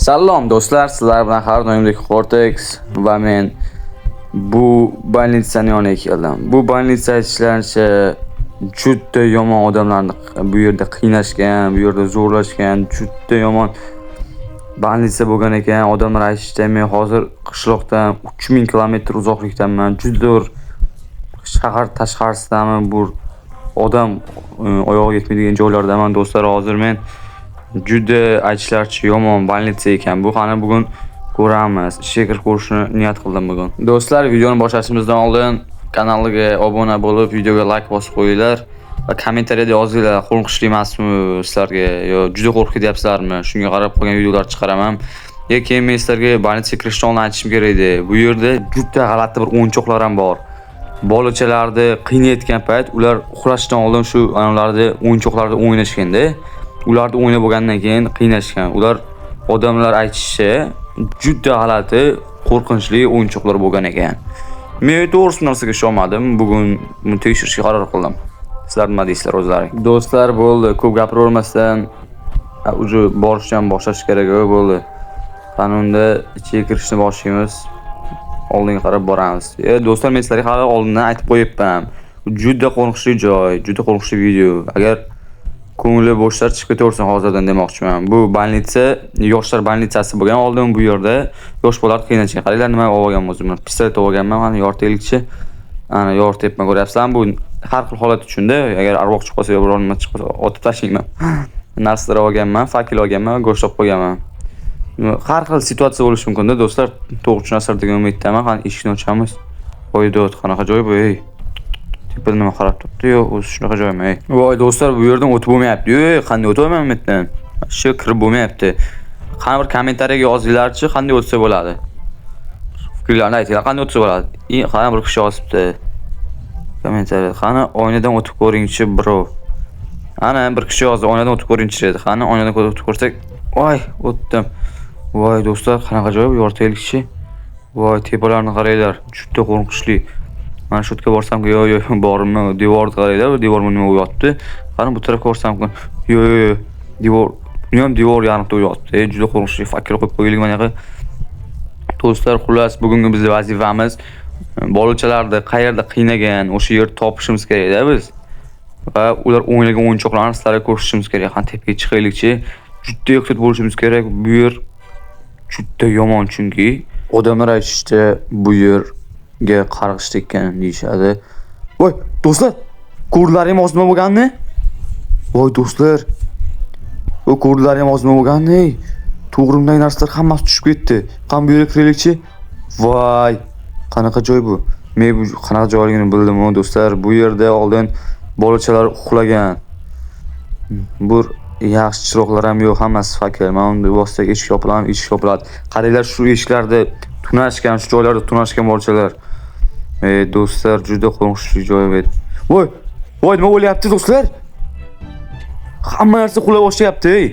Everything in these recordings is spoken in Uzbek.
Salom do'stlar, sizlar bilan har doimdek Cortex va men bu больницani yoniga keldim. Bu больница aytishlaricha juda yomon odamlarni bu yerda qiynashgan, bu yerda zo'rlashgan, juda yomon больница bo'lgan ekan. Odamlar aytishicha, men hozir qishloqdan 3000 kilometr uzoqlikdaman. Juda bir shahar tashqarisidaman, bu odam oyog'i yetmaydigan joylardaman do'stlar. Hozir men juda aytishlaricha yomon больница ekan bu. Qani bugun ko'ramiz. Ishga kirib ko'rishni niyat qildim bugun. Do'stlar, videoni boshlashimizdan oldin kanaliga obuna bo'lib, videoga like bosib qo'yinglar va kommentariyada yozinglar, qo'rqinchli emasmi sizlarga yo juda qo'rqib ketyapsizlarmi? Shunga qarab qolgan videolar chiqaraman. Ya keyin men sizlarga больницаga kirishdan oldin aytishim kerak edi. Bu yerda juda g'alati bir o'yinchoqlar ham bor. Bolachalarni qiynayotgan payt ular uxlashdan oldin shu ularni o'yinchoqlarda o'ynashganda, ularni o'ynab bo'lgandan keyin qiynashgan. Ular odamlar aytishicha juda g'alati, qo'rqinchli o'yinchoqlar bo'lgan ekan. Men to'g'risi bu narsaga ishonmadim. Bugun buni tekshirishga qaror qildim. Sizlar nima deysizlar o'zlaring? Do'stlar, bo'ldi, ko'p gapiravermasdan уже borishni ham boshlash kerak bo'ldi. Qani unda ichiga kirishni boshlaymiz. Oldinga qarab boramiz. Do'stlar, men sizlarga hali oldindan aytib qo'yibman. Juda qo'rqinchli joy, juda qo'rqinchli video. Agar ko'ngli bo'shlar chiqib ketaversin hozirdan demoqchiman. Bu больница yoshlar больницasi bo'lgan. Oldin bu yerda yosh bolalar qiynashgan. Qaranglar, nima olganman o'zim. Pistolet olganman, mana yoritaylikchi. Ana yorityapman, ko'ryapsizlarmi? Bu har xil holat uchun-da, agar arvoh chiqib qolsa yo biror nima chiqib qolsa otib tashlayman. Narsalar olganman, факел olganman, go'sht olib qo'yganman. Har xil situatsiya bo'lishi mumkin-da, do'stlar. To'g'ri tushunasizlar degan umiddaman. Qani eshikni ochamiz. Voy dod, qanaqa joy bu, ey? Tepada nima qarab turibdi? Yo'q, o'zi shunaqa joymi, ey? Voy do'stlar, bu yerdan o'tib bo'lmayapti. Ey, qanday o'taman bu yerdan? Shu kirib bo'lmayapti. Qani bir kommentariyaga yozinglarchi, qanday o'tsa bo'ladi? Fikrlarni aytinglar, qanday o'tsa bo'ladi? Qani bir kishi yozibdi. Kommentariya. Qani oynadan o'tib ko'ringchi, bro. Ana bir kishi yozdi, oynadan o'tib ko'ringchi dedi. Qani oynadan o'tib ko'rsak, voy, o'tdim. Voy do'stlar, qanaqa joy bu? Yoritaylikchi. Voy, tepalarni qaranglar, juda qo'rqinchli. Mana shu yerga borsam, yo'q, yo'q, bormi? Devorni qaranglar, devor nima yotibdi. Qani bu tarafga borsam, yo'q, yo'q, yo'q. Devor, buni ham devor yarimta yotibdi. Juda qo'rqinchli. Факел qo'yib qo'yaylik mana yoqqa. Do'stlar, xullas, bugungi bizning vazifamiz bolachalarni qayerda qiynagan, o'sha yerni topishimiz kerakda biz. Va ular o'ynagan o'yinchoqlarni sizlarga ko'rsatishimiz kerak. Qani tepaga chiqaylikchi. Juda ehtiyot bo'lishimiz kerak. Bu yer juda yomon chunki odamlar aytishicha bu yerga qarg'ish tekkan deyishadi. Voy, do'stlar, ko'rdilaringmi hozir nima bo'lganini? Voy do'stlar. O ko'rdilaringmi hozir nima bo'lganini? Ey, to'g'rimdagi narsalar hammasi tushib ketdi. Qani bu yerga kiraylikchi. Voy, qanaqa joy bu? Men bu qanaqa joyligini bildim, do'stlar. Bu yerda oldin bolachalar uxlagan. Bu yaxshi chiroqlar ham yo'q, hammasi факел. Mana bunday bossak eshik yopiladimi? Eshik yopiladi. Qaranglar, shu eshiklarda tunashgan, shu joylarda tunashgan bolachalar. Ey do'stlar, juda qo'rqinchli joy bu. Voy, voy, nima bo'lyapti do'stlar? Hamma narsa qulay boshlayapti, ey.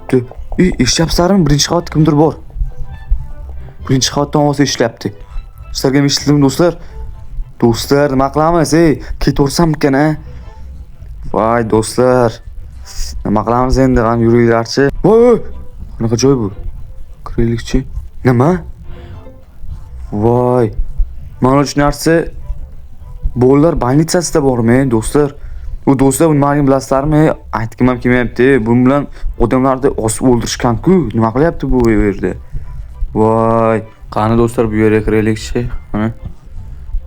Juda, ey, eshityapsizlarmi? Birinchi qavatda kimdir bor. Birinchi qavatdan ovoz eshityapti. Sizlarga ham eshitildimi do'stlar? Do'stlar, nima qilamiz, ey? Ketaversammikan, a? Voy do'stlar. Nima qilamiz endi? Qani yuringlarchi. Voy, voy. Qanaqa joy bu? Kiraylikchi. Nima? Voy. Mana shu narsa bolalar больницасida bormi, do'stlar? Bu do'stlar, buni nimaligini bilasizlarmi? Aytgim ham kelmayapti. Bu bilan odamlarni osib o'ldirishgan-ku. Nima qilyapti bu yerda? Voy. Qani do'stlar, bu yerga kiraylikchi. Mana.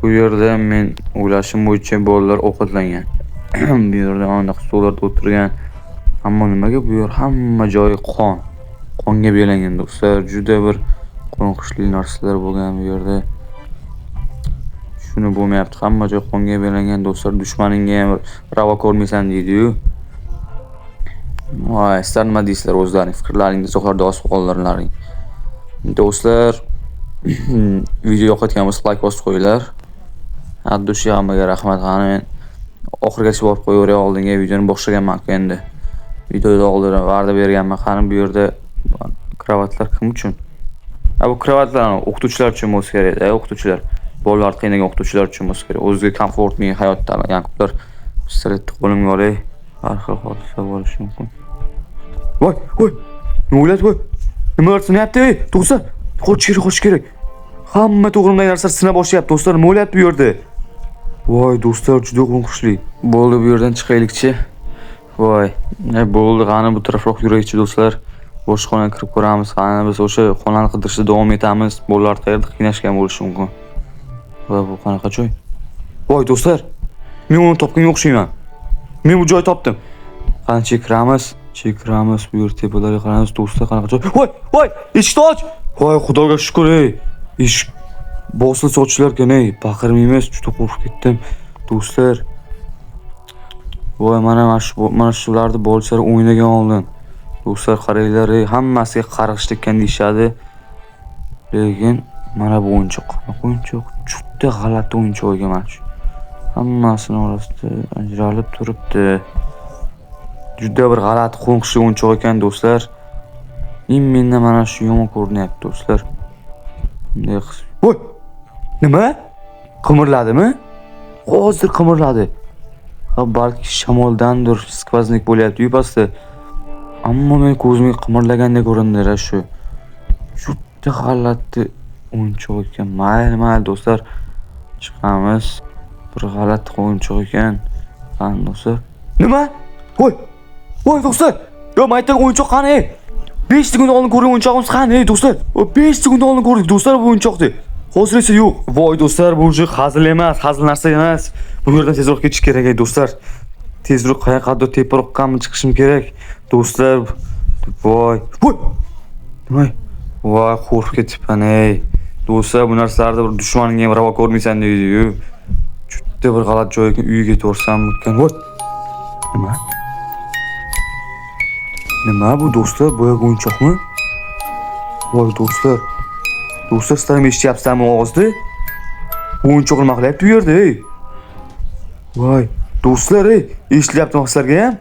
Bu yerda men o'ylashim bo'yicha bolalar ovqatlangan. Bu yerda aniq stollarda o'tirgan. Ammo nimaga bu yer hamma joyi qon? Qonga belangan do'stlar. Juda bir qo'rqinchli narsalar bo'lgan bu yerda. Tushunib bo'lmayapti. Hamma joy qonga belangan do'stlar. Dushmaningga ham ravo ko'rmaysan deydi-yu. Voy, sizlar nima deysizlar o'zlaring? Fikrlaringni izohlarda yozib qoldiringlar. Do'stlar, video yoqayotgan bo'lsa like bosib qo'yinglar. От души hammaga rahmat. Qani men oxirigacha borib qo'yaveray, oldinga videoni boshlaganman-ku endi. Videoda oldin va'da berganman. Qani bu yerda kravatlar kim uchun? Ha, bu kravatlar o'qituvchilar uchun bo'lsa kerak-da, o'qituvchilar. Bolalarni qiynagan o'qituvchilar uchun bo'lsa kerak. O'ziga комфортный hayot tanlagan ular. Pistoletni qo'limga olay. Har xil hodisa bo'lishi mumkin. Voy, voy! Nima bo'lyapti, voy? Nimalar sinyapti, ey? Do'stlar, qochish kerak, qochish kerak. Hamma to'g'rimdagi narsalar sina boshlayapti, do'stlar. Nima bo'lyapti bu yerda? Voy, do'stlar, juda qo'rqinchli. Bo'ldi, bu yerdan chiqaylikchi. Voy, ne bo'ldi, qani bu tarafroq yuraylikchi do'stlar. Boshqa xonaga kirib ko'ramiz. Qani biz o'sha xonani qidirishda davom etamiz. Bolalar qayerda qiynashgan bo'lishi mumkin. Voy, bu qanaqa joy? Voy, do'stlar, men uni topganga o'xshayman. Men bu joyni topdim. Qani kiramiz, kiramiz, bu yer tepalarga qaramiz, do'stlar, qanaqa joy? Voy, voy, eshikni och! Voy, xudoga shukr, ey. Eshik bosilsa ochilar ekan, ey. Baqirmaymiz, juda qo'rqib ketdim, do'stlar. Voy, mana shularni bolalar o'ynagan oldin. Do'stlar, qaranglar, ey, hammasiga qarg'ish tekkan deyishadi. Lekin mana bu o'yinchoq, qanaqa o'yinchoq? Juda g'alati o'yinchoq ekan mana shu. Hammasini orasida ajralib turibdi. Juda bir g'alati qo'rqinchli o'yinchoq ekan do'stlar. Imенно mana shu yomon ko'rinyapti do'stlar. Bunday qilib. Voy! Nima? Qimirladimi? Hozir qimirladi. Ha, balki shamoldandir, skvoznik bo'lyapti-yu pastda. Ammo men ko'zimga qimirlagandek ko'rindi shu. Juda g'alati o'yinchoq ekan. Mayli, mayli do'stlar. Chiqamiz. Bir g'alati o'yinchoq ekan. Qani do'stlar? Nima? Voy! Voy do'stlar! Yo, maytdagi o'yinchoq qani? Ey? 5 sekund oldin ko'rgan o'yinchog'imiz qani, ey do'stlar? 5 sekund oldin ko'rdik do'stlar bu o'yinchoqni. Hozir esa yo'q. Voy do'stlar, bu уже hazil emas, hazil narsa emas. Bu yerdan tezroq ketish kerak, ey do'stlar. Tezroq qayoqqadir teparoqqami chiqishim kerak. Do'stlar, voy. Voy! Nima? Voy, qo'rqib ketibman, ey. Do'stlar, bu narsalarni bir dushmaningga ham ravo ko'rmaysan deydi-yu. Juda bir g'alati joy ekan, uyga ketaversammikan? Voy! Nima? Nima bu do'stlar? Boyagi o'yinchoqmi? Voy do'stlar. Do'stlar, sizlar ham eshityapsizlarmi ovozni? Bu o'yinchoq nima qilyapti bu yerda, ey? Voy, do'stlar, ey, eshitilyaptimi sizlarga ham?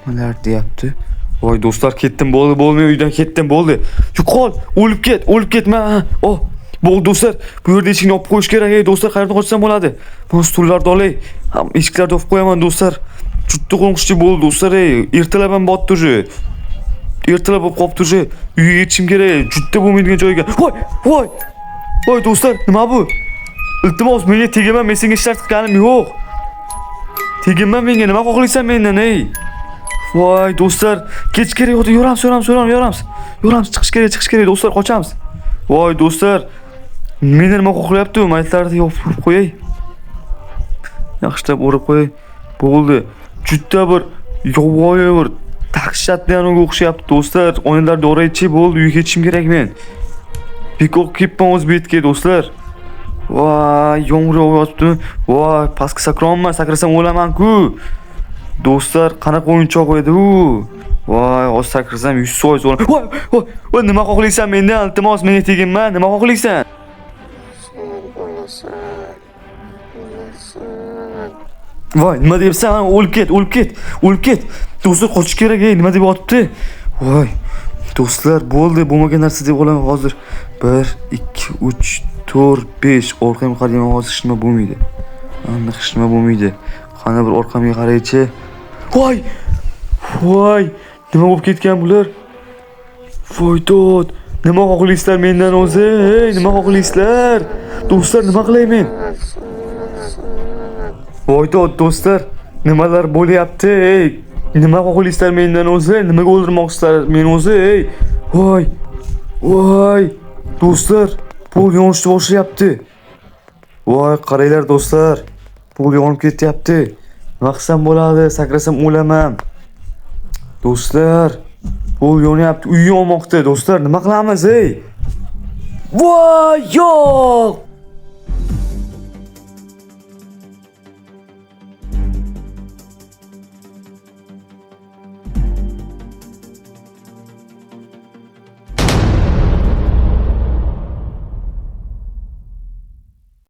Nimalar deyapti? Voy do'stlar, ketdim, bo'ldi, bo'ldi, men uydan ketdim, bo'ldi. Yo'qol, o'lib ket, o'lib ketma. Oh, bo'ldi do'stlar, bu yerda eshikni yopib qo'yish kerak, ey do'stlar, qayerdan qochsam bo'ladi? Mana stullarni olay, ham eshiklarni yopib qo'yaman do'stlar. Juda qo'rqinchli bo'ldi do'stlar, ey, ertalab ham botdi уже. Ertalab bo'lib qolibdi уже. Uyga yetishim kerak, juda bo'lmaydigan joyga. Voy, voy. Voy do'stlar, nima bu? Iltimos, menga tegma, men senga hech narsa qilganim yo'q. Tegma menga, nima xohlaysan mendan, ey? Voy do'stlar, kech kerak, yuramiz, yuramiz, yuramiz, yuramiz. Yuramiz, chiqish kerak, chiqish kerak do'stlar, qochamiz. Voy do'stlar, meni nima xohlayapti? Maytlarni yopib qo'yay. Yaxshilab o'rab qo'yay. Bo'ldi. Juda bir yovvoyi bir dahshatli anaga o'xshayapti do'stlar. Oynalarni o'raychi, bo'ldi, uyga ketishim kerak men. Bekor kelibman o'z betga do'stlar. Voy, yomg'ir yog'yapti. Voy, pastga sakrayapman, sakrasam o'laman-ku. Do'stlar, qanaqa o'yinchoq edi u? Voy, hozir sakrasam 100% o'laman. Voy, voy, voy, nima xohlaysan mendan? Iltimos, menga teginma, nima xohlaysan? Sen o'lasan. O'lasan. Voy, nima deyapsan? O'lib ket, o'lib ket, o'lib ket. Do'stlar, qochish kerak, ey, nima deb yotibdi? Voy, do'stlar, bo'ldi, bo'lmagan narsa deb olaman hozir. 1 2 3 4 5 orqamga qarayman, hozir hech nima bo'lmaydi. Aniq hech nima bo'lmaydi. Qani bir orqamga qaraychi. Voy! Voy, nima bo'lib ketgan bular? Voy dod, nima xohlaysizlar mendan o'zi? Ey, nima xohlaysizlar? Do'stlar, nima qilay men? Voy dod, do'stlar, nimalar bo'lyapti? Ey, nima xohlaysizlar mendan o'zi? Nimaga o'ldirmoqchisizlar meni o'zi? Ey, voy! Voy! Do'stlar, pol yonishni boshlayapti. Voy, qaranglar do'stlar. Pol yonib ketyapti. Nima qilsam bo'ladi? Sakrasam o'laman. Do'stlar, pol yonyapti, uy yonmoqda. Do'stlar, nima qilamiz, ey? Voy, yo'q!